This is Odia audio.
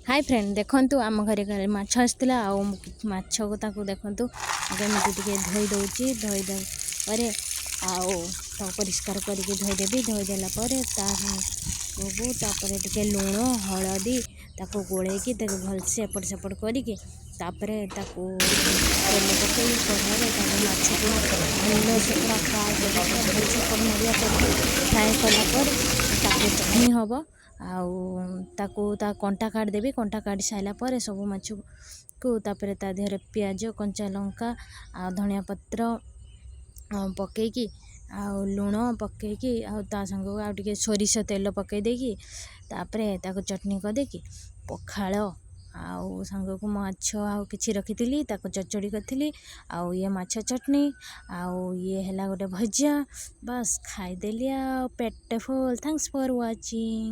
ହାଇ ଫ୍ରେଣ୍ଡ, ଦେଖନ୍ତୁ, ଆମ ଘରେ କାଲି ମାଛ ଆସିଥିଲା। ଆଉ ମାଛକୁ ତାକୁ ଦେଖନ୍ତୁ, କେମିତି ଟିକେ ଧୋଇ ଦେଉଛି। ଧୋଇ ପରେ ଆଉ ତାକୁ ପରିଷ୍କାର କରିକି ଧୋଇଦେବି। ଧୋଇଦେଲା ପରେ ତା ସାଙ୍ଗକୁ ତାପରେ ଟିକେ ଲୁଣ ହଳଦୀ ତାକୁ ଗୋଳେଇକି, ତାକୁ ଭଲସେ ଏପଟ ସେପଟ କରିକି, ତାପରେ ତାକୁ ତେଲ ପକାଇ କଢ଼ାରେ ତାକୁ ମାଛକୁ ଭଲସେ ପୁରା ଫ୍ରାଏ କରିକି, ଭଲସେ ନଡ଼ିଆ କରିକି ଫ୍ରାଏ କଲା ପରେ ତାକୁ ଚଟଣି ହେବ। ଆଉ ତାକୁ ତା କଣ୍ଟା କାଢ଼ିଦେବି। କଣ୍ଟା କାଢ଼ି ସାରିଲା ପରେ ସବୁ ମାଛକୁ ତାପରେ ତା ଦେହରେ ପିଆଜ, କଞ୍ଚା ଲଙ୍କା ଆଉ ଧନିଆ ପତ୍ର ପକାଇକି, ଆଉ ଲୁଣ ପକାଇକି, ଆଉ ତା ସାଙ୍ଗକୁ ଆଉ ଟିକେ ସୋରିଷ ତେଲ ପକାଇ ଦେଇକି, ତାପରେ ତାକୁ ଚଟଣି କରିଦେଇକି ପଖାଳ ଆଉ ସାଙ୍ଗକୁ ମାଛ ଆଉ କିଛି ରଖିଥିଲି, ତାକୁ ଚଡ଼ଚଡ଼ି କରିଥିଲି। ଆଉ ଇଏ ମାଛ ଚଟଣି ଆଉ ଇଏ ହେଲା ଗୋଟେ ଭଜା, ବାସ୍ ଖାଇଦେଲି ଆଉ ପେଟ ଫୁଲ୍। Thanks for watching.